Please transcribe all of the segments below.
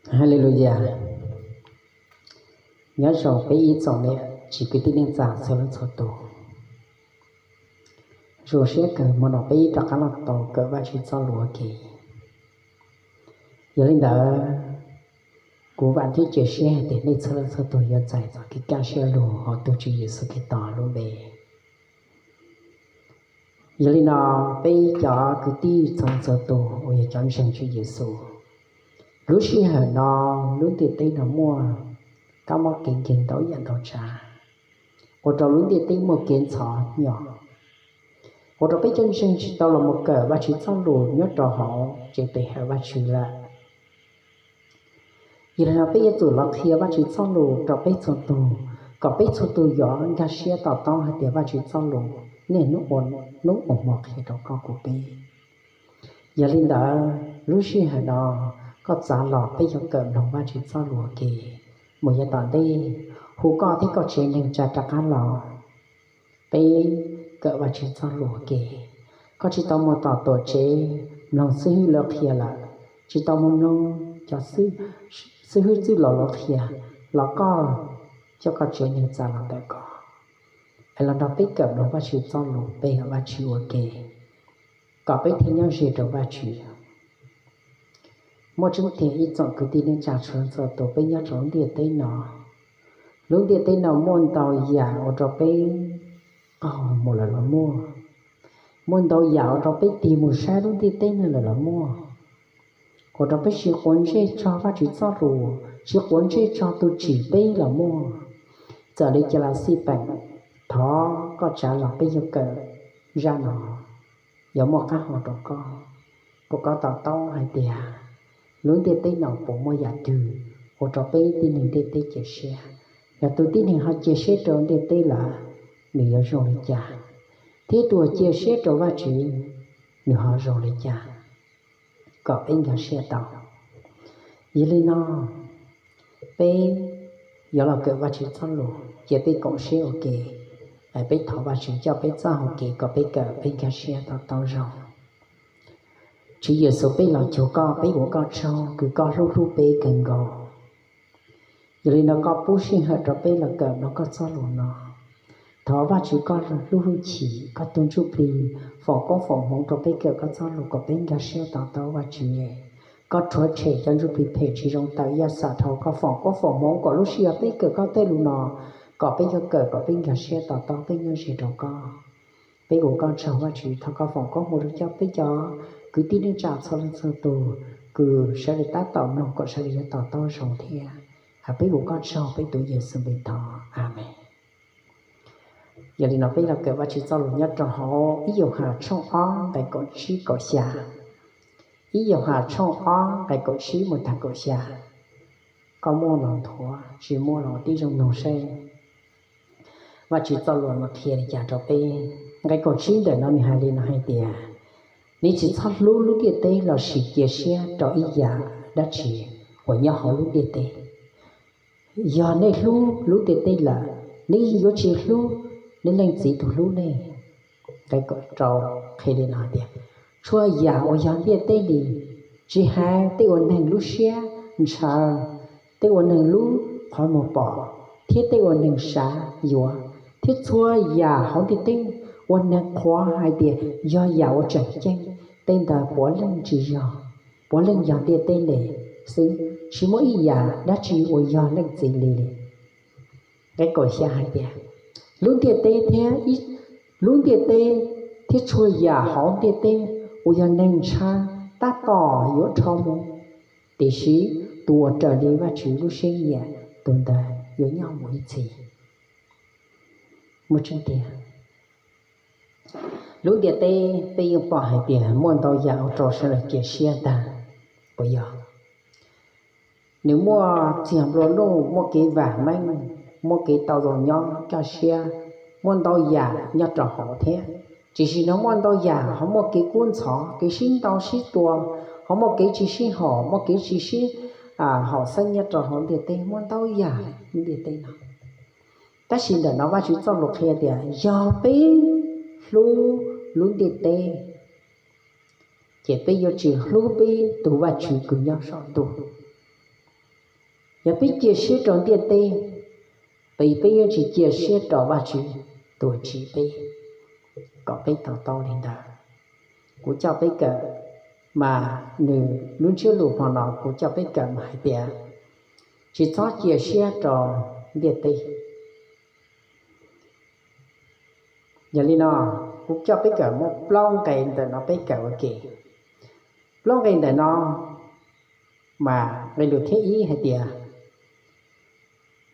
Haleluya. Nyob zoo peb ib tsoom niam txiv kwv tij neej tsa txhua leej txhua tus. Zoo siab kawg hmo no peb rov qab los tau kawm Vajtswv txoj lus ua ke. Yog li ntawd, kuv vam thiab cia siab hais tias nej txhua leej txhua tus yuav txais txoj kev kaj siab lug hauv tus Tswv Yexus Khetos lub npe. Yog li no, peb cov kwv tij txhua leej txhua tus uas yog cov ntseeg Tswv Yexus, lub sij hawm no, lub ntiaj teb no muaj kab mob kev nkeeg ntau yam ntau tsav, ua rau lub ntiaj teb muaj kev ntxhov hnyo, ua rau peb cov ntseeg tsis tau los mus kawm Vajtswv txoj lus nyob rau hauv tsev pe hawm Vajtswv lawm. Yog li no peb yuav tsum los qhia Vajtswv txoj lus rau peb txhua tus, kom peb txhua tus yuav nkag siab to taub hais tias Vajtswv txoj lus niaj hnub ua, hnub ua hmo qhia rau koj kuv peb. Yog li ntawd, lub sij hawm no koj txav los peb yuav kawm mloog Vajtswv txoj lus ua ke. Mus yav tom ntej, hu koj thiab koj tsev neeg tsa rov qab los, peb kawm Vajtswv txoj lus ua ke. Koj tsis tau mus tom tuam tsev mloog xib hwb lawv qhia lawm, tsis tau mus mloog cov xib hwb txwj laus lawv qhia, los koj coj koj tsev neeg txav los ntawm koj, es los nrog peb kawm mloog Vajtswv txoj lus pe hawm Vajtswv ua ke, kom peb thiaj nyob ze rau Vajtswv. Muaj tseeb tiag ib tsoom kwv tij neej tsa txhua leej txhua tus, peb nyob rau lub ntiaj teb no, lub ntiaj teb no muaj ntau yam ua rau peb qaug mus lawm los muaj, muaj ntau yam ua rau peb tig mus saib lub ntiaj teb no lawm los muaj, ua rau peb tsis quav ntsej txog Vajtswv txoj lus, tsis quav ntsej txog tus tsim peb los muaj. Txawm li cas los xij peem, thov koj tsav los peb yuav kawm zaj no, yuav muaj qab hau rau koj, kom koj to taub hais tias lub ntiaj teb no puas muaj yam twg ua rau peb tib neeg ntiaj teb cia siab. Yog tus tib neeg ho cia siab rau ntiaj teb lawm, nws yuav zoo li cas? Thiab tus uas cia siab rau Vajtswv, nws ho zoo li cas? Kom peb nkag siab tau. Yog li no, peb yuav los kawm Vajtswv txoj lus, cia peb koom siab ua ke, es peb thov Vajtswv coj peb txoj hau kev kom peb kawm peb nkag siab to taub zoo. Tswv Yexus, peb los cuag koj, peb ua koj tsaug kws koj hlub hlub peb kawg nkaus. Yog li no koj pub sij hawm rau peb los kawm mloog koj txoj lus no. Thov Vajtswv koj lub hwj chim, koj tus ntsuj plig foom koob foom hmoov rau peb kawm koj txoj lus kom peb nkag siab to taub Vajtswv. Koj rhuav tshem cov ntsuj plig phem tsis zoo tawm yaj xam dhau, koj foom koob foom hmoov kom lub sij hawm peb kawm koj tej lus no, kom peb yuav kawm kom peb nkag siab to taub peb nyob ze rau koj. Peb ua koj tsaug Vajtswv, thov koj foom koob hmoov rau cov peb cov kwv tij neej tsa txhua leej txhua tus kws sawv daws tab tom mloog kom sawv daws yuav to taub zoo thiab. Peb ua koj tsaug peb tus Yexus npe thov, amees. Yog li no peb los kawm Vajtswv txoj lus nyob rau hauv ib Yauhas tshooj ob nqe kaum tsib kaum xya. Ib Yauhas tshooj ob nqe kaum tsib mus tag kaum xya. Koj muaj los nthuav, tsis muaj los tib zoo mloog seb Vajtswv txoj lus no qhia li cas rau peb. Nqe kaum tsib ntawm no nws hais li no hais tias, nej tsis txhob hlub lub ntiaj teb lossis cia siab rau ib yam dab tsi uas nyob hauv lub ntiaj teb. Yog nej hlub lub ntiaj teb lawm, nej yuav tsis hlub nej leej txiv tus hlub nej. Nqe kaum rau qhia li no tias, txhua yam uas yog ntiaj teb li, tsis hais tej uas neeg lub siab ntshaw, tej uas neeg lub qhov muag pom, thiab tej uas neeg xav yuav, thiab txhua yam hauv ntiaj teb uas neeg qhuas hais tias yog yam uas tseem ceeb, tej ntawd puav leej tsis yog, puav leej yog ntiaj teb li xwb, tsis muaj ib yam dab tsi uas yog leej txiv li li. Nqe kaum xya hais tias, lub ntiaj teb thiab, lub ntiaj teb thiab txhua yam hauv ntiaj teb uas yog neeg ntshai tab tom yuav rho mus, tiam sis tus uas raws li Vajtswv lub siab nyiam, tus ntawd yuav nyob mus ib txhis. Muaj tseeb tiag, lub ntiaj teb peb yeej pom hais tias muaj ntau yam ua rau sawv daws cia siab ntag, puas yog? Nws muaj txiag nplua nuj, muaj kev vam meej, muaj kev tau zoo nyob kaj siab, muaj ntau yam nyob rau hauv thiab. Tiam sis nws muaj ntau yam ho muaj kev kub ntxhov, kev sib ntaus sib tua, ho muaj kev tsis sib haum, muaj kev tsis sib haum xeeb nyob rau hauv ntiaj teb, muaj ntau yam ntiaj teb no. Tab sis ntawm no Vajtswv txoj lus qhia tias yog peb hlub lub ntiaj teb, ces peb yuav tsis hlub peb tus Vajtswv kws nyob saum ntuj. Yog peb cia siab rau ntiaj teb, peb, peb yeej tsis cia siab rau Vajtswv tus tsim peb. Kom peb to taub li ntawd. Kuv coj peb kawm, mas nws lub ntsiab lus hmo no kuv coj peb kawm mas hais tias, tsis txhob cia siab rau ntiaj teb. Yog li no, kuv coj peb kawm muaj plaub nqe ntawm no peb kawm ua ke. Plaub nqe ntawm no, mas nqe lus thib ib hais tias,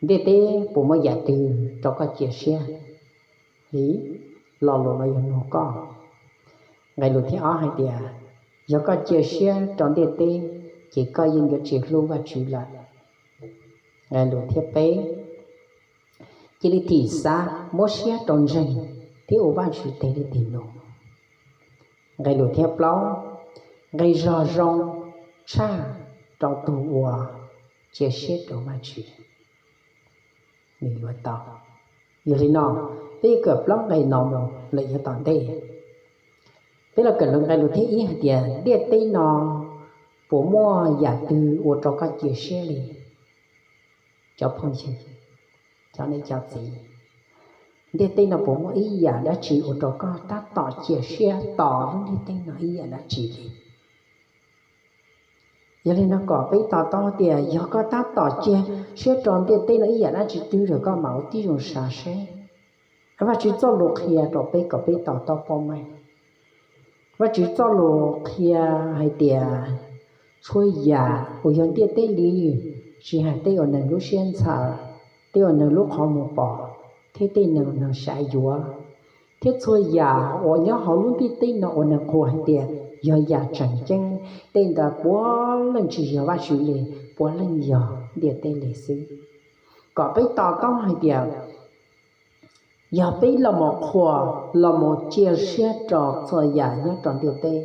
ntiaj teb puas muaj yam twg rau koj cia siab li? Lo lus no yog nug koj. Nqe lus thib ob hais tias, yog koj cia siab rau ntiaj teb, ces koj yeej yuav tsis hlub Vajtswv lawm. Nqe lus thib peb, cia li thim xav muab siab rau ntseeg thiab ua Vajtswv tes li tes lus. Nqe lus thib plaub, nqe zog zoo tshaj rau tus uas cia siab rau Vajtswv, nws yuav tau. Yog li no, peb yuav kawm plaub nqe no mus lawm yav tom ntej. Peb los kawm lus nqe lus thib ib hais tias, ntiaj teb no puas muaj yam twg ua rau koj cia siab li? Cov phooj ywg, cov niam cov txiv, ntiaj teb no puas muaj ib yam dab tsi ua rau koj tab tom cia siab tos lub ntiaj teb no ib yam dab tsi li? Yog li no kom peb to taub tias yog koj tab tom cia siab rau ntiaj teb no ib yam dab tsi twg lawm koj mam ua tib zoo xav seb. Vajtswv txoj lus qhia rau peb kom peb to taub paub meej. Vajtswv txoj lus qhia hais tias txhua yam uas yog ntiaj teb li, tsis hais tej uas neeg lub siab ntxhais, tej uas neeg lub qhov muag pom, thiab tej neeg neeg xav yuav, thiab txhua yam uas nyob hauv lub ntiaj teb no uas neeg qhuas hais tias yog yam tseem ceeb, tej ntawd puav leej tsis yog Vajtswv li, puav leej yog ntiaj teb li xwb. Kom peb to taub hais tias yog peb los mus qhuas, los mus cia siab rau txhua yam nyob rau ntiaj teb,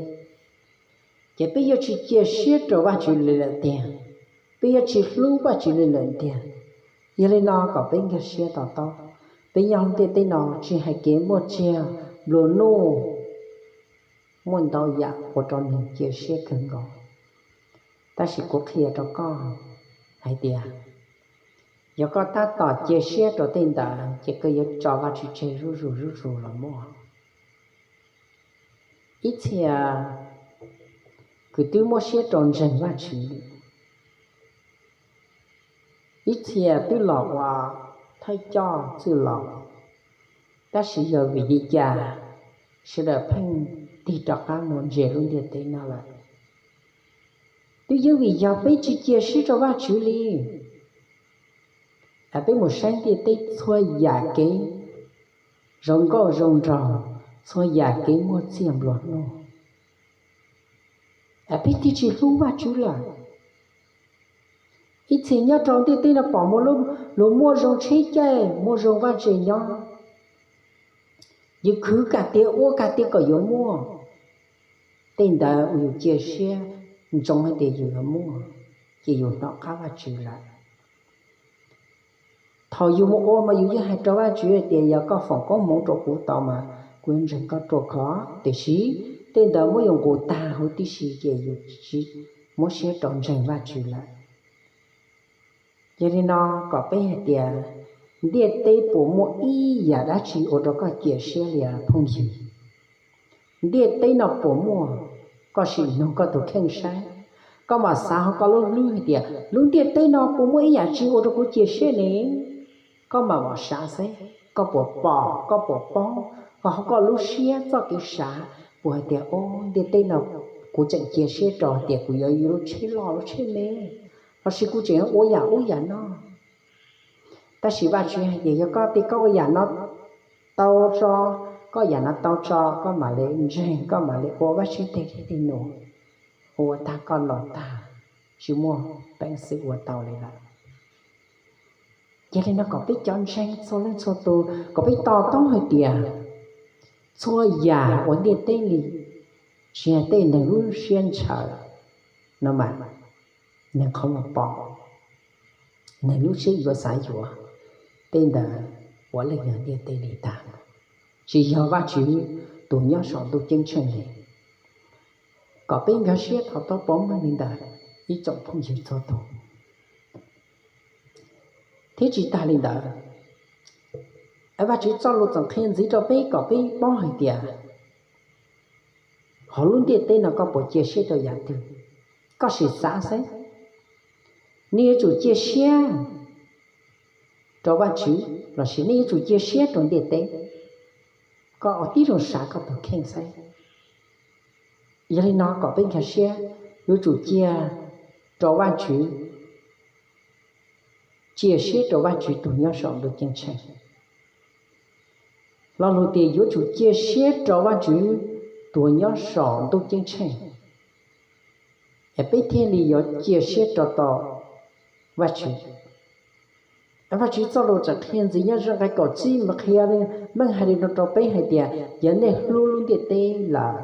ces peb yuav tsis cia siab rau Vajtswv li lawm tiag, peb yuav tsis hlub Vajtswv li lawm tiag. Yog li no kom peb nkag siab to taub, peb nyob ntiaj teb no tsis hais kev muaj txiag nplua nuj, muaj ntau yam ua rau neeg cia siab kawg nkaus. Tab sis kuv qhia rau koj hais tias, yog koj tab tom cia siab rau tej ntawd ces koj yuav tso Vajtswv tseg zuj zus zuj zus los muaj. Ib txhia kuj twb muab siab rau ntseeg Vajtswv, ib txhia twb los ua thawj coj txwj laus, tab sis yog vim li cas sawv daws pheej tig rov qab mus ntsia lub ntiaj teb no lawm? Twb yog vim yog peb tsis cia siab rau Vajtswv li. Peb mus saib ntiaj teb txhua yam kev zoo nkauj zoo nraug, txhua yam kev muaj txiag nplua nuj, peb twb tsis hlub Vajtswv lawm. Ib txhia nyob rau ntiaj teb no pom muaj luag muaj zoo tsheb caij, muaj zoo vaj tse nyob, yus khwv kam tiag ua kam tiag kom yuav muaj. Tej ntawd uas yus cia siab ntsoov hais tias yus yuav muaj, ces yus hnov qab Vajtswv lawm. Thaum yus mus ua mas yus yeej hais rau Vajtswv hais tias yog koj foom koob hmoov rau kuv tau mas kuv yuav ntseeg koj ruaj khov, tiam sis tej ntawd muab yus nqus tag huv tib si ces yus tsis muab siab rau ntseeg Vajtswv lawm. Yog li no kom peb hais tias ntiaj teb puas muaj ib yam dab tsi ua rau koj cia siab li phooj ywg? Ntiaj teb no puas muaj? Koj sim nug koj tus kheej saib, koj mam xav hauv koj lub hlwb hais tias lub ntiaj teb no puas muaj ib yam tsi ua rau kuv cia siab ne? Koj mam mam xav saib, koj puas pom, koj puas paub, koj hauv koj lub siab txoj kev xav puas hais tias, o, ntiaj teb no kuv tseem cia siab rau hais tias kuv yuav yus lub tsheb loj lub tsheb me, lossis kuv tseem ua yam ub yam no. Tab sis Vajtswv hais tias yog koj tias koj ua yam no tau tso, koj yam no tau tso, koj mam li ntseeg, koj mam li ua Vajtswv tes li tes num, ua tag koj los tag, tsis muaj peev xwm ua tau li lawm. Yog li no kom peb cov ntseeg txhua leej txhua tus kom peb to taub hais tias txhua yam uas ntiaj teb li, tsis hais tej neeg lub siab ntshaw no mas, neeg qhov muag pom, neeg lub siab yuav xav yuav, tej ntawd puav leej yog ntiaj teb li tag, tsis yog Vajtswv tus nyob saum ntuj ceeb tsheej li. Kom peb nkag siab to taub paub meej li ntawd ib tsoom phooj ywg txhua tus. Thiab tsis tas li ntawd, Vajtswv txoj lus tseem qhia ntxiv rau peb kom peb paub hais tias hauv lub ntiaj teb no koj puas cia siab rau yam twg? Koj sim xav saib, nej yuav tsum cia siab rau Vajtswv lossis nej yuav tsum cia siab rau ntiaj teb? Koj ua tib zoo xav koj tus kheej saib. Yog li no kom peb nkag siab, yuav tsum cia rau Vajtswv, cia siab rau Vajtswv tus nyob saum ntuj ceeb tsheej. Lo lus tias yuav tsum cia siab rau Vajtswv tus nyob saum ntuj ceeb tsheej, es peb thiaj li yuav cia siab rau tau Vajtswv. Vajtswv txoj lus tseem qhia ntxiv nyob ze nqe kaum tsib mas qhia, meej hais li no rau peb hais tias yog nej hlub lub ntiaj teb lawm,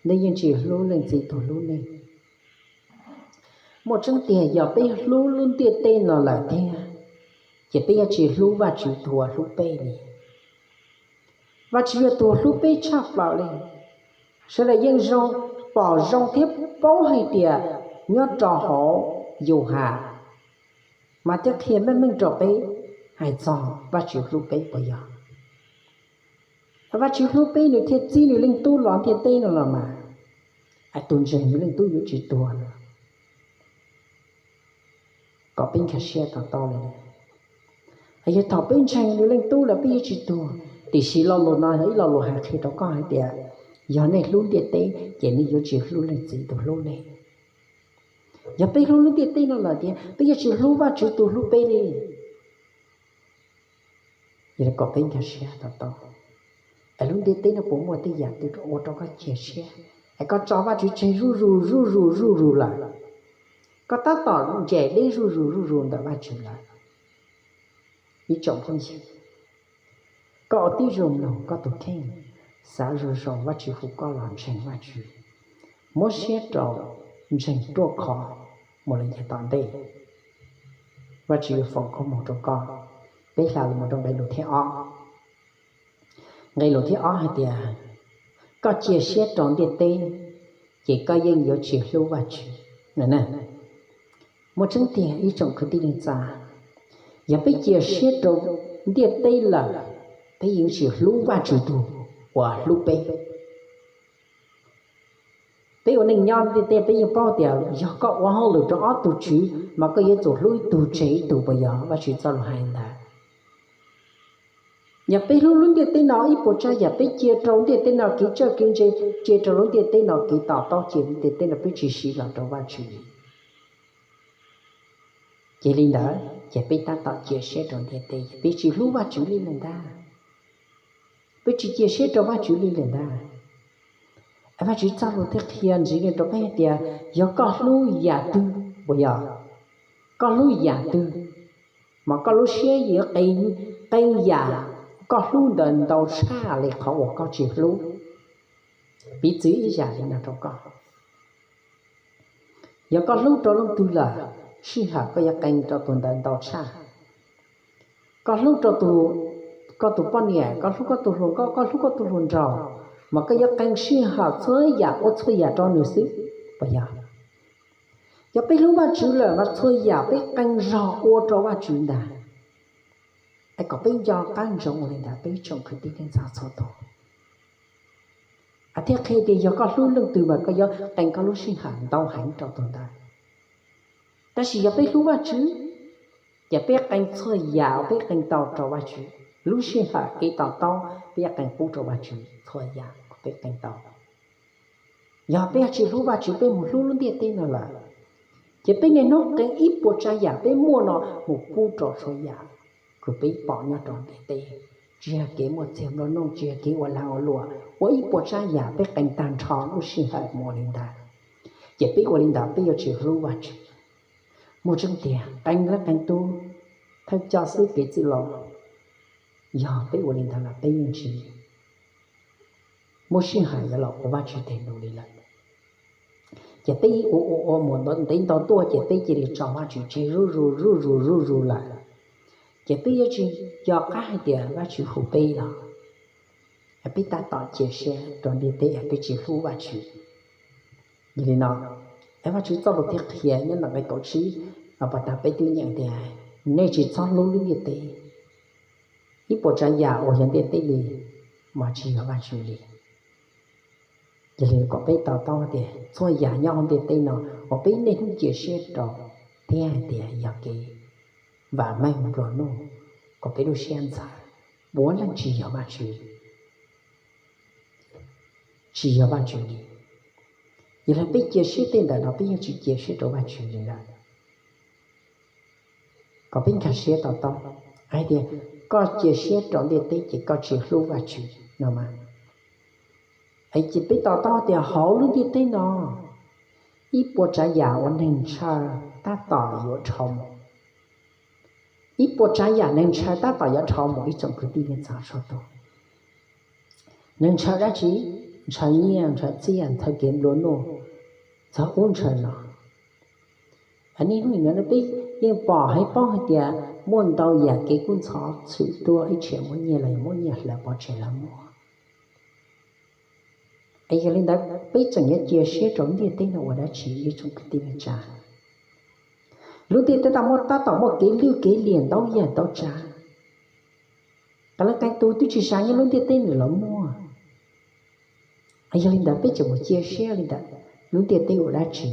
nej yeej tsis hlub Leej Txiv tus hlub nej. Muaj tseeb tiag, yog peb hlub lub ntiaj teb no lawm thiab, ces peb yuav tsis hlub Vajtswv tus uas hlub peb li. Vajtswv yog tus hlub peb tshaj plaws li. Sawv daws yeej zoo, pom zoo thiab paub hais tias nyob rau hauv Yauhas mas thiaj qhia meej meej rau peb hais txog Vajtswv hlub peb puas yog? Vajtswv hlub peb nws thiaj txib nws Leej Tub los ntiaj teb no los mas, es tus ntseeg nws Leej Tub yuav tsis tuag no. Kom peb nkag siab to taub li. Yog thaum peb ntseeg nws Leej Tub lawm peb yuav tsis tuag, tiam sis lo lus no yog ib lo lus hais qhia rau koj hais tias yog nej hlub ntiaj teb ces nej yuav tsis hlub Leej Txiv tus hlub nej. Yog peb hlub lub ntiaj teb no lawm tias peb yuav tsis hlub Vajtswv tus hlub peb li. Yog li kom peb nkag siab to taub, es lub ntiaj teb no puas muaj tej yam twg ua rau koj cia siab, es koj tso Vajtswv tseg zuj zus zuj zus zuj zus lawm, koj tab tom ncaim deb zuj zus zuj zus ntawm Vajtswv lawm? Ib tsoom phooj ywg, koj ua tib zoo mloog koj tus kheej, xav zoo zoo Vajtswv hu koj los ntseeg Vajtswv, muab siab rau ntseeg ruaj khov mus li ntawm tom ntej, Vajtswv yuav foom koob hmoov rau koj. Peb hla los rau nqe lus thib ob. Nqe lus thib ob hais tias, koj cia siab rau ntiaj teb, ces koj yeej yuav tsis hlub Vajtswv. Muaj tseeb tiag ib tsoom kwv tij neej tsa, yog peb cia siab rau ntiaj teb lawm, peb yeej tsis hlub Vajtswv tus uas hlub peb. Peb ua neej nyob ntiaj teb peb yeej paub tias yog koj ua hauj lwm rau ob tug tswv mas koj yuav tsum hlub ib tug tseg ib tug, puas yog? Vajtswv txoj lus hais ntawd. Yog peb hlub lub ntiaj teb no ib puas tsav yam peb cia rau ntiaj teb no kev txawj kev ntse, cia rau lub ntiaj teb no kev to taub, cia lub ntiaj teb no peb tsis siv los rau Vajtswv li. Ces li ntawd ces peb tab tom cia siab rau ntiaj teb, peb tsis hlub Vajtswv li lawm ntag. Peb tsis cia siab rau Vajtswv li lawm ntag. Vajtswv txoj lus thiaj qhia ntxiv rau peb hais tias yog koj hlub yam twg, puas yog? Koj hlub yam twg, mas koj lub siab yuav qee, qee yam koj hlub ntawd ntau tshaj li qhov uas koj tsis hlub. Piv txwv ib yam li no rau koj, yog koj hlub rau leej twg lawm, sij hawm koj yuav qee rau tus ntawd ntau tshaj. Koj hlub rau tus, koj tus poj niam, koj hlub koj tus hluas nkauj, koj hlub koj tus hluas nraug, mas koj yuav qee sij hawm txhua yam ua txhua yam rau nws xwb, puas yog? Yog peb hlub Vajtswv lawm mas txhua yam peb qee zog ua rau Vajtswv ntag. Es kom peb nco qab ntsoov ua li ntawd peb tsoom kwv tij neej tsa txhua tus. Thiaj qhia tias yog koj hlub leej twg mas koj yuav qee koj lub sij hawm ntau heev rau tus ntawd. Tab sis yog peb hlub Vajtswv, ces peb qee txhua yam peb qee tau rau Vajtswv. Lub sij hawm kev to taub peb yuav qee pub rau Vajtswv txhua yam peb qee tau. Yog peb tsis hlub Vajtswv peb mus hlub lub ntiaj teb no lawm, ces peb niaj hnub qee ib puas tsav yam peb muaj no mus pub rau txhua yam uas peb pom nyob rau ntiaj teb, tsis yog kev muaj txiag nplua nuj, tsis yog kev ua lag ua luam, ua ib puas tsav yam peb qee tag nrho lub sij hawm mus ua li ntawd, ces peb ua li ntawd peb yuav tsis hlub Vajtswv. Muaj tseeb tiag qee leej qee tub, thawj coj xib hwb, kev txwj laus, yog peb ua li ntawd los peb yeej tsis muaj sij hawm yuav los ua Vajtswv tes num li lawm. Ces peb ua ua ua mus ntev ntau tuaj ces peb cia li tso Vajtswv tseg zuj zus zuj zus zuj zus lawm. Ces peb yuav tsis nco qab hais tias Vajtswv hu peb los, peb tab tom cia siab rau ntiaj teb, peb tsis hlub Vajtswv. Yog li no, es Vajtswv txoj lus thiaj qhia nyob ntawm nqe kaum tsib, pab tag peb twb nyeem tias Nej tsis txhob hlub lub ntiaj teb. Ib puas tsav yam uas yog ntiaj teb li mas tsis yog Vajtswv li. Yog li kom peb to taub tias txhua yam nyob hauv ntiaj teb no uas peb niaj hnub cia siab rau thiab hais tias yog kev vam meej nplua nuj, kom peb lub siab ntxhov, puav leej tsis yog Vajtswv, tsis yog Vajtswv li. Yog li peb cia siab tej ntawm no peb yeej tsis cia siab rau Vajtswv li lawm. Kom peb nkag siab to taub hais tias koj cia siab rau ntiaj teb ces koj tsis hlub Vajtswv no mas. Es ces peb to taub tias hauv lub ntiaj teb no ib puas tsav yam uas neeg ntshaw tab tom yuav dhau mus. Ib puas tsav yam neeg ntshaw tab tom yuav dhau mus ib tsoom kwv tij neej tsa sawv daws. Neeg ntshaw dab tsi? Ntshaw nyiaj, ntshaw txiaj, ntshaw kev nplua nuj, ntshaw ub ntshaw no. Niaj hnub no peb yeej pom heev paub hais tias muaj ntau yam kev kub ntxhov txhwm tuaj ib txhia muab nyiaj los yog muab nyiaj hlawv pov tseg los muaj. Es yog li ntawd peb tseem yuav cia siab rau ntiaj teb no ua dab tsi ib tsoom kwv tij neej tsa? Lub ntiaj teb tab muaj, tab tom muaj kev lwj kev liam ntau yam ntau tsav. Qee leej qee tus twb tsis xav nyob lub ntiaj teb no los muaj. Yog li ntawd peb tseem mus cia siab li ntawd lub ntiaj teb ua dab tsi?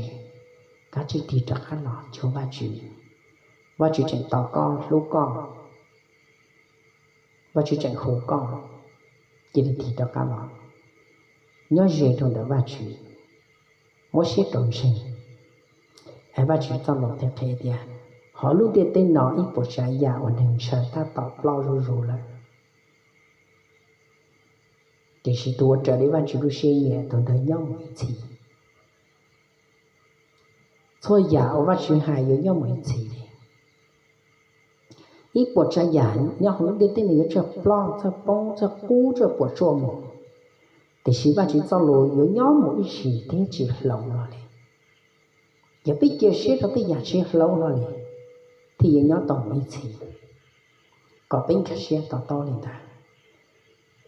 Kav tsij tig rov qab los cuag Vajtswv. Vajtswv tseem tos koj, hlub koj, Vajtswv tseem hu koj. Cia li tig rov qab los, nyob ze rau ntawm Vajtswv, muab siab rau ntseeg. Es Vajtswv txoj lus thiaj qhia tias hauv lub ntiaj teb no ib puas tsav yam uas neeg ntshaw tab tom ploj zuj zus lawm, tiam sis tus uas raws li Vajtswv lub siab nyiam tus ntawd nyob mus ib txhis. Txhua yam uas Vajtswv hais yuav nyob mus ib txhis li. Ib puas tsav yam nyob hauv lub ntiaj teb no yuav tsawg ploj, tsawg poob, tsawg qub, tsawg puas tsuaj mus, tiam sis Vajtswv txoj lus yuav nyob mus ib txhis thiab tsis hloov hlo li. Yog peb cia siab rau tej yam tsis hloov hlo li, thiaj yuav nyob tau mus ib txhis. Kom peb nkag siab to taub li ntawd.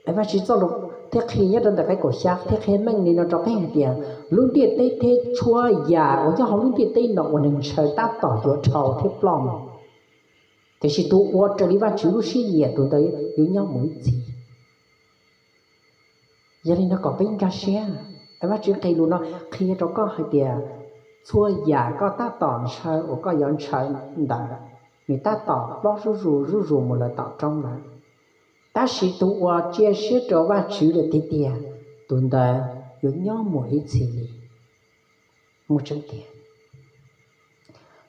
Es Vajtswv txoj lus thiaj qhia nyob rau ntawm nqe kaum xya thiaj qhia meej li no rau peb hais tias lub ntiaj teb thiab txhua yam uas nyob hauv lub ntiaj teb no uas neeg ntshaw tab tom yuav dhau thiab ploj mus, tiam sis tus uas raws li Vajtswv lub siab nyiam tus ntawd yuav nyob mus ib txhis. Yog li no kom peb nkag siab, es Vajtswv qhia lus no qhia rau koj hais tias txhua yam koj tab tom ntshaw uas koj yuav ntshaw ntawd, nws tab tom ploj zuj zus zuj zus mus lawm tom roob lawm. Tab sis tus uas cia siab rau Vajtswv lawm tiag tiag, tus ntawd yuav nyob mus ib txhis li. Muaj tseeb tiag,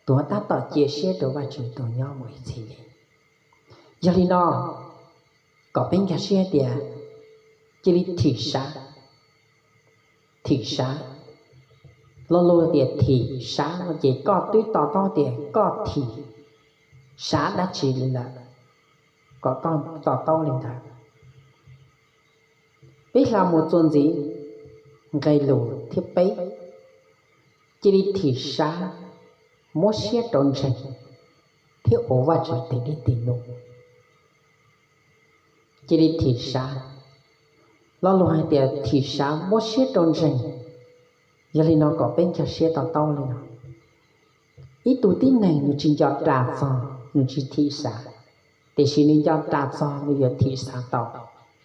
tus uas tab tom cia siab rau Vajtswv tus nyob mus ib txhis li. Yog li no, kom peb nkag siab tias cia li thim sav, thim sav. Lo lus tias thim sav no ces koj twb to taub tias koj thim sav dab tsi li lawm, kom koj to taub li ntawd. Peb hla mus txuas ntxiv nqe lus thib peb, cia li thim sav, muab siab rau ntseeg thiab ua Vajtswv tes dej tes num. Cia li thim sav, lo lus hais tias thim sav muab siab rau ntseeg. Yog li no kom peb nkag siab to taub li no, ib tug tib neeg nws tsis nco ras txog nws tsis thim sav, tiam sis nws nco ras txog nws yuav thim sav tau,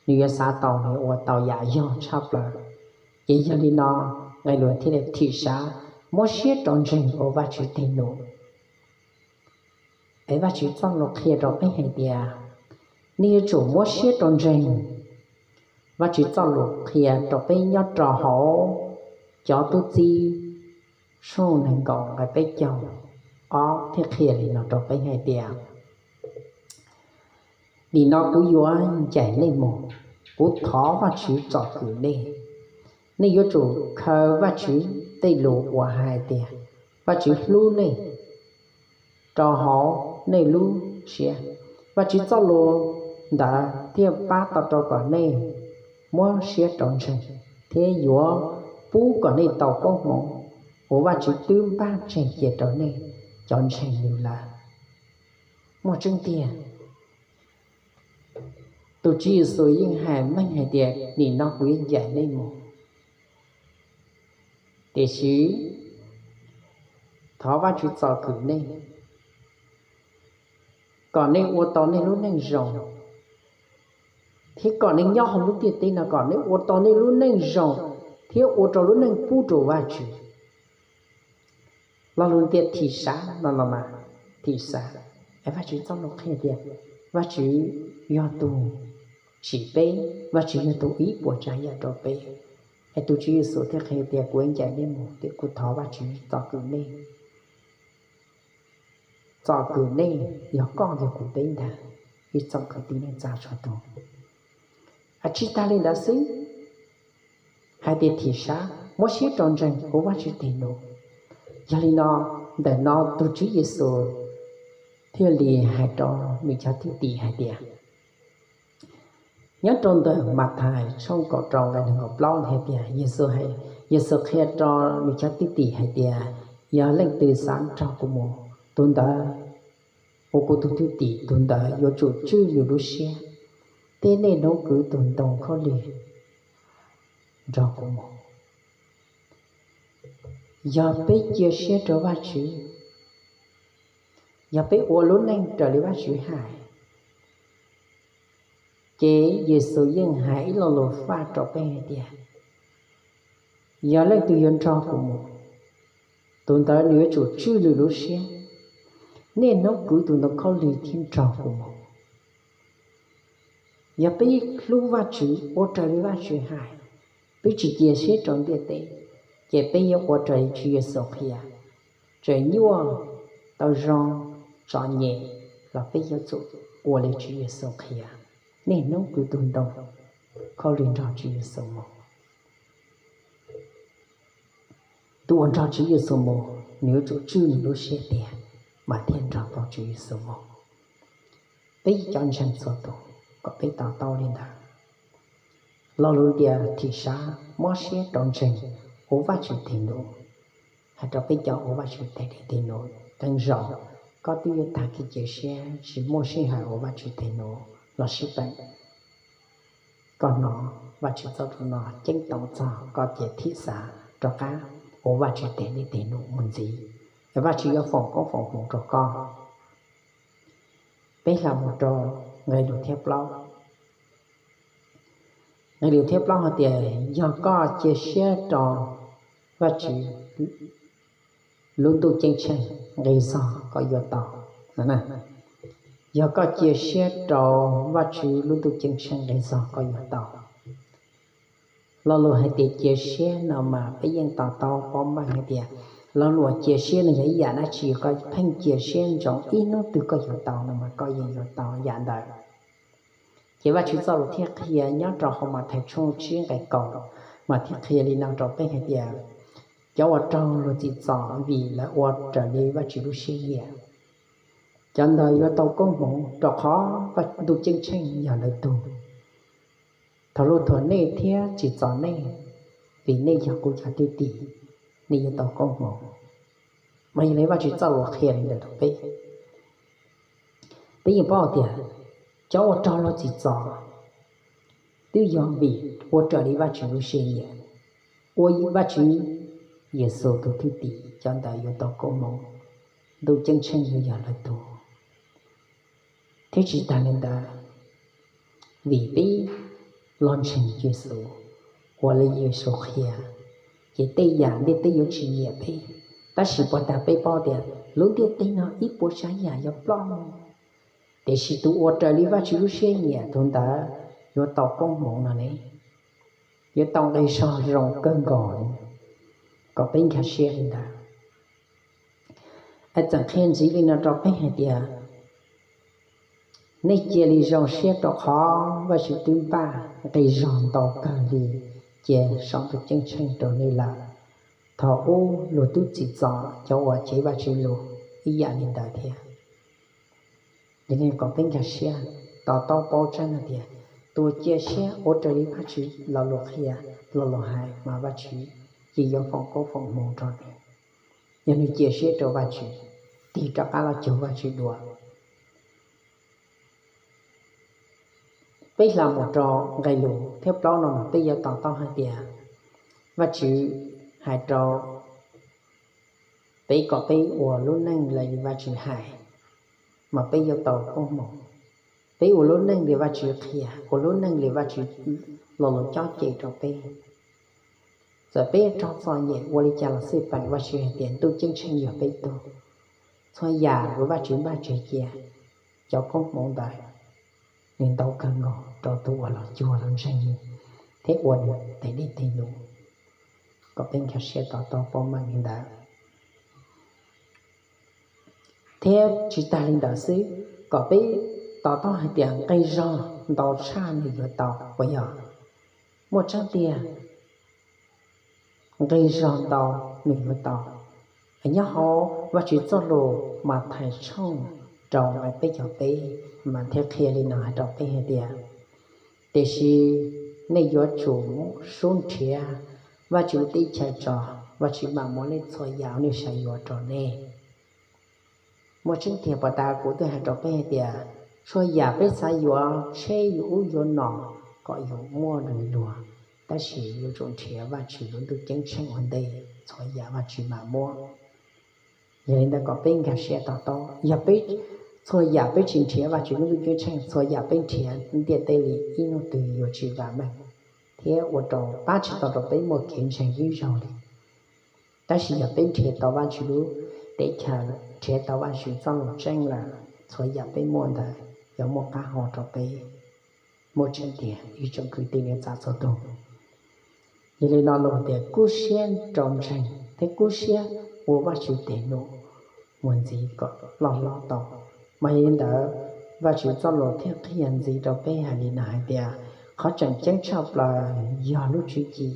nws yuav xav tau, nws yuav ua tau yam yog tshaj plaws. Ces yog li no, nqe lus thiaj li thim sav, muab siab rau ntseeg ua Vajtswv tes num. Es Vajtswv txoj lus qhia rau peb hais tias nej yuav tsum muab siab rau ntseeg. Vajtswv txoj lus qhia rau peb nyob rau hauv cov tub txib soj nees nkaum nqe peb caug ob thiaj qhia li no rau peb hais tias, nim no kuv yuav ncaim nej mus, kuv thov Vajtswv tsom kwm nej. Nej yuav tsum khaws Vajtswv tej lus uas hais tias Vajtswv hlub nej rau hauv nej lub siab. Vajtswv txoj lus ntawd thiaj pab tau rau kom nej muab siab rau ntseeg, thiab yuav pub kom nej tau koob hmoov uas Vajtswv twb npaj tseg cia rau nej cov ntseeg nws lawm. Muaj tseeb tiag, tus Tswv Yexus yeej hais meej hais tias nim no kuv yuav ncaim nej mus, tiam sis thov Vajtswv tsom kwm nej. kom nej ua tau nej lub neej zoo, thiab kom nej nyob hauv lub ntiaj teb no kom nej ua tau nej lub neej zoo thiab ua rau lub neej pub rau Vajtswv. Lo lus tias thim sav no los mas, thim sav, es Vajtswv txoj lus qhia tias Vajtswv yog tus tsim peb, Vajtswv yog tus ib puas tsav yam rau peb. Es tus Tswv Yexus thiaj qhia tias kuv ncaim nej mus tias kuv thov Vajtswv txom kwm nej, txom kwm nej, yog koj yog kuv peb ntag, ib tsoom kwv tij neej tsa txhua tus. Tsis tas li ntawd xwb, hais tias thim sav, muab siab rau ntseeg, ua Vajtswv tes num. Yog li no, ntawm no tus Tswv Yexus thiaj li hais rau nws cov thwj tim hais tias, nyob rau ntawm Mathais tshooj kaum rau nqe nees nkaum plaub hais tias, Yexus, Yexus qhia rau nws cov thwj tim hais tias, yog leej twg xav nrog kuv mus, tus ntawd ua kuv tus thwj tim, tus ntawd yuav tsum tswj nws lub siab, thiab niaj hnub kwv tus ntoo khaub lig nrog kuv mus. Yog peb cia siab rau Vajtswv, yog peb ua lub neej raws li Vajtswv hais, ces Yexus yeej hais ib lo lus faj rau peb hais tias, yog leej twg yuav nrog kuv mus, tus ntawd nws yuav tsum tswj nws lub siab, niaj hnub kwv tus ntoo khaub lig thiab nrog kuv mus. Yog peb hlub Vajtswv ua raws li Vajtswv hais, peb tsis cia siab rau ntiaj teb, ces peb yuav ua raws li Tswv Yexus qhia. Tseem nyuaj, tau zoo, txom nyem los peb yuav tsum ua li Tswv Yexus qhia, niaj hnub kwv tus ntoo khaub lig nrog Tswv Yexus mus. Tus uas nrog Tswv Yexus mus, nws yuav tsum tswj nws lub siab tiag mas thiaj nrog tau Tswv Yexus mus. Peb cov ntseeg txhua tus kom peb to taub li ntawd. Lo lus tias thim sav, mob siab rau ntseeg, ua Vajtswv tes num, hais rau peb cov ua Vajtswv tes num. Qee zaus koj twb yuav tag kev cia siab, tsis muaj sij hawm ua Vajtswv tes num los sib peem, koj hnov Vajtswv txoj lus no ceeb toom txog koj ces thim xav rov qab ua Vajtswv tes num mus ntxiv, es Vajtswv yuav foom koob foom hmoov rau koj. Peb hla mus rau nqe lus thib plaub. Nqe lus thib plaub hais tias, yog koj cia siab rau Vajtswv lub ntuj ceeb tsheej, nqi zog koj yuav tau. Yog koj cia siab rau Vajtswv lub ntuj ceeb tsheej, nqi zog koj yuav tau. Lo lus hais tias cia siab no mas peb yeej to taub paub meej hais tias lo lus cia siab no yog ib yam dab tsi, koj pheej cia siab ntsoov ib hnub twg koj yuav tau no mas koj yeej yuav tau yam ntawd. Ces Vajtswv txoj lus thiaj qhia nyob rau hauv Mathais tshooj tsib nqe kaum, mas thiaj qhia li no rau peb hais tias, cov uas raug luag tsim txom vim lawv ua raws li Vajtswv lub siab nyiam, cov ntawd yuav tau koob hmoov, rau qhov ntuj ceeb tsheej yog lawv tug. Thaum luag thuam nej thiab tsim txom nej vim nej yog kuv cov thwj tim, nej yuav tau koob hmoov. Mas yog li Vajtswv txoj lus qhia li ntawd rau peb. Peb yeej paub tias cov uas raug luag tsim txom twb yog vim ua raws li Vajtswv lub siab nyiam, ua Vajtswv, Yexus tus thwj tim, cov ntawd yuav tau koob hmoov, ntuj ceeb tsheej yuav yog lawv tug. Thiab tsis tas li ntawd, vim peb los ntseeg Yexus, ua li Yexus qhia, ces tej yam ntiaj teb yuav tsis nyiam peb. Tab sis puag ta peb paub tias lub ntiaj teb no ib puas tsav yam yuav ploj, tiam sis tus ua raws li Vajtswv lub siab nyiam tus ntawd yuav tau koob hmoov no ne, yuav tau nqi zog zoo kawg nkaus li. Kom peb nkag siab li ntawd. Es txawm qhia ntxiv li no rau peb hais tias, nej cia li zoo siab rau qhov Vajtswv twb npaj nqi zog ntau kawg li cia saum ntuj ceeb tsheej rau nej lawm. Thaum ub luag twb tsim txom cov uas cev Vajtswv lus ib yam li ntawd thiab. Yog li kom peb nkag siab, to taub paub tseeb hais tias tus cia siab ua raws li Vajtswv lo lus qhia, lo lus hais mas Vajtswv yeej yuav foom koob foom hmoov rau nws. Yog nws cia siab rau Vajtswv, tig rov qab los cuag Vajtswv dua. Peb hla mus rau nqe lus thib plaub no mas peb yuav to taub hais tias Vajtswv hais rau peb kom peb ua lub neej raws li Vajtswv hais. mas peb yuav tau koob hmoov. Peb ua lub neej li Vajtswv qhia, ua lub neej li Vajtswv los lus cob cem rau peb. Txawm peb raug txom nyem ua li cas los xij peem, Vajtswv hais tias ntuj ceeb tsheej yog peb tug. Txhua yam uas Vajtswv npaj tseg cia, cov koob hmoov ntawd nws ntau kawg nkaus rau tus uas los cuag los ntseeg thiab ua nws tes dej tes num. Kom peb nkag siab to taub paub meej li ntawd. Thiab tsis tas li ntawd xwb, kom peb to taub hais tias nqi zog ntau tshaj nws yuav tau, puas yog? Muaj tseeb tiag, nqi zog ntau nws yuav tau. Nyob hauv Vajtswv txoj lus Mathais tshooj rau nqe peb caug peb mas thiaj qhia li no hais rau peb hais tias, tiam sis nej yuav tsum sub nrhiav Vajtswv lub teb chaws tso, Vajtswv mam muab nej txhua yam uas nej xav yuav rau nej. Muaj tseeb tiag, puas tas kuv twb hais rau peb hais tias txhua yam peb xav yuav tsheb yuav ub yuav no kom yuav muaj luag, tab sis yuav tsum nrhiav Vajtswv lub ntuj ceeb tsheej ua ntej, txhua yam Vajtswv mam muab. Yog li ntawd kom peb nkag siab to taub, yog peb, txhua yam peb tsis nrhiav Vajtswv lub ntuj ceeb tsheej, txhua yam peb nrhiav ntiaj teb li ib hnub twg yuav tsis vam meej thiab ua rau pab tsis tau rau peb muaj kev ntseeg ib zaug li. Tab sis yog peb nrhiav tau Vajtswv lub teb chaws, nrhiav tau Vajtswv txoj lus tseeb lawm, txhua yam peb muaj ntawd yuav muaj qab hau rau peb. Muaj tseeb tiag ib tsoom kwv tij neej tsa txhua tus. Yog li no lus tias kub siab rau ntseeg thiab kub siab ua Vajtswv tes num mus ntxiv kom loj hlob tau. Mas yog li ntawd, Vajtswv txoj lus thiaj qhia ntxiv rau peb hais li no hais tias, qhov tseem ceeb tshaj plaws yog lub tswv yim.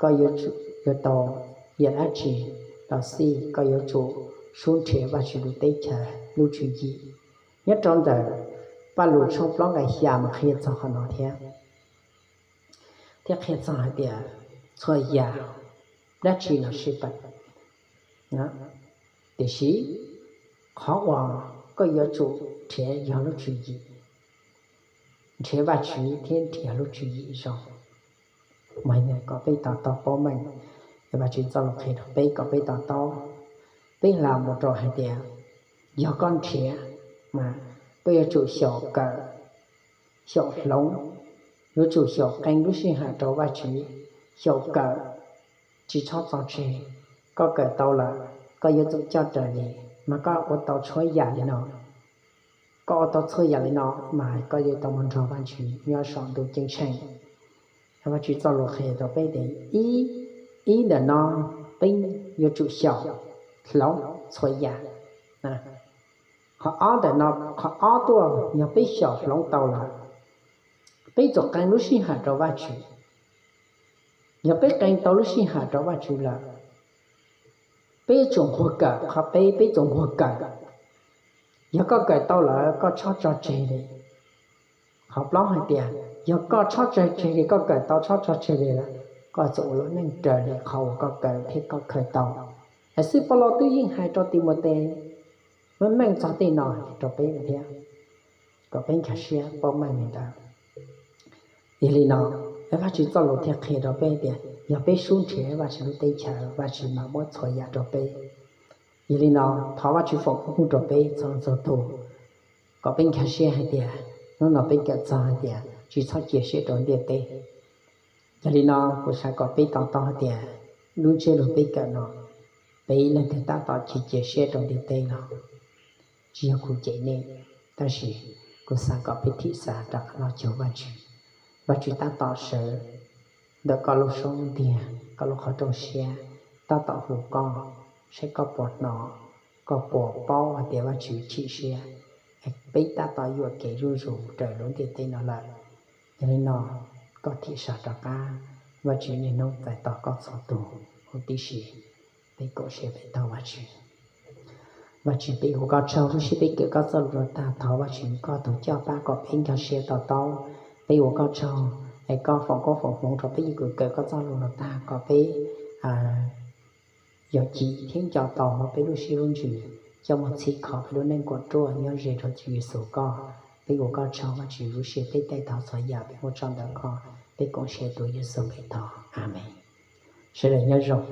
Koj yuav tau yam dab tsi los xij, koj yuav tsum sub nrhiav Vajtswv lub teb chaws lub tswv yim. Nyob rau ntawm Pajlug tshooj plaub nqe xya mas qhia txog qhov no thiab, thiab qhia txog hais tias txhua yam dab tsi los sij peem, tiam sis qhov uas koj yuav tsum nrhiav yog lub tswv yim, nrhiav Vajtswv thiab nrhiav lub tswv yim zoo. Mas kom peb to taub paub meej, Vajtswv txoj lus qhia rau peb kom peb to taub. Peb hla mus rau hais tias, yog koj nrhiav mas koj yuav tsum xyaum kawm, xyaum hloov, yuav tsum xyaum qee lub sij hawm rau Vajtswv, xyaum kawm, tsis txhob txo tseg. Koj kawm tau lawm, koj yuav tsum coj raws li, mas koj ua tau txhua yam li no, koj ua tau txhua yam li no mas koj yuav tau mus nrog Vajtswv nyob saum ntuj ceeb tsheej. Vajtswv txoj lus qhia rau peb tias, ib, ib ntawm no peb yuav tsum xyaum hloov txhua yam. Qhov ob ntawm no, qhov ob tuaj, yog peb xyaum hloov tau lawm, peb tsum qee lub sij hawm rau Vajtswv. Yog peb qee tau lub sij hawm rau Vajtswv lawm, peb tsum nquag kawm. Qhov peb, peb tsum nquag kawm. Yog koj kawm tau lawm koj txhob tso tseg li. Qhov plaub hais tias, yog koj txhob tso tseg li, koj kawm tau txhob tso tseg li lawm, koj txawm ua lub neej raws li qhov uas koj kawm thiab koj khaws tau. Xib Paj Lug twb yeej hais rau Timautes meej meej txog tej no rau peb thiab, kom peb nkag siab paub meej li ntawd. Yog li no, Vajtswv txoj lus thiaj qhia rau peb tias yog peb sub nrhiav Vajtswv lub teb chaws, Vajtswv mam muab txhua yam rau peb. Yog li no, thov Vajtswv foom koob hmoov rau peb txhua txhua tus, kom peb nkag siab hais tias hnub no peb kawm txog hais tias tsis txhob cia siab rau ntiaj teb. Yog li no, kuv xav kom peb to taub hais tias lub ntsiab lus peb kawm no, peb leej twg tab tom cia cia siab rau ntiaj teb no, tsis yog kuv cem nej, tab sis kuv xav kom peb thim xav rov qab los cuag Vajtswv. Vajtswv tab tom sawv ntawm koj lub suab ntiag, koj lub qhov rooj siab, tab tom hu koj, saib koj puas hnov, koj puas paub hais tias Vajtswv chim siab. Peb tab tom yuam kev zuj zus raws lub ntiaj teb no lawm. Yog li no, koj thim sawv rov qab, Vajtswv niaj hnub txais tos koj txhua tus huv tib si. Peb koom siab peb taug Vajtswv. Vajtswv, peb hu koj tsaug lub sij peb kawm koj txoj lus no tag, thov Vajtswv koj tus coj pab kom peb nkag siab to taub. Peb ua koj tsaug, es koj foom koob foom hmoov rau peb ib txwm kawm koj txoj lus no tag kom peb yog cim thiab nco tau hauv peb lub siab lub ntsws, coj mus txhim kho peb lub neej kom ruaj nyob ze rau Tswv Yexus koj. Peb ua koj tsaug Vajtswv, lub sij peb taij tau txhua yam peb ua tsaug ntawm koj, peb koom siab tuav Yexus npe thov, Amees. Sawv daws nyob zoo.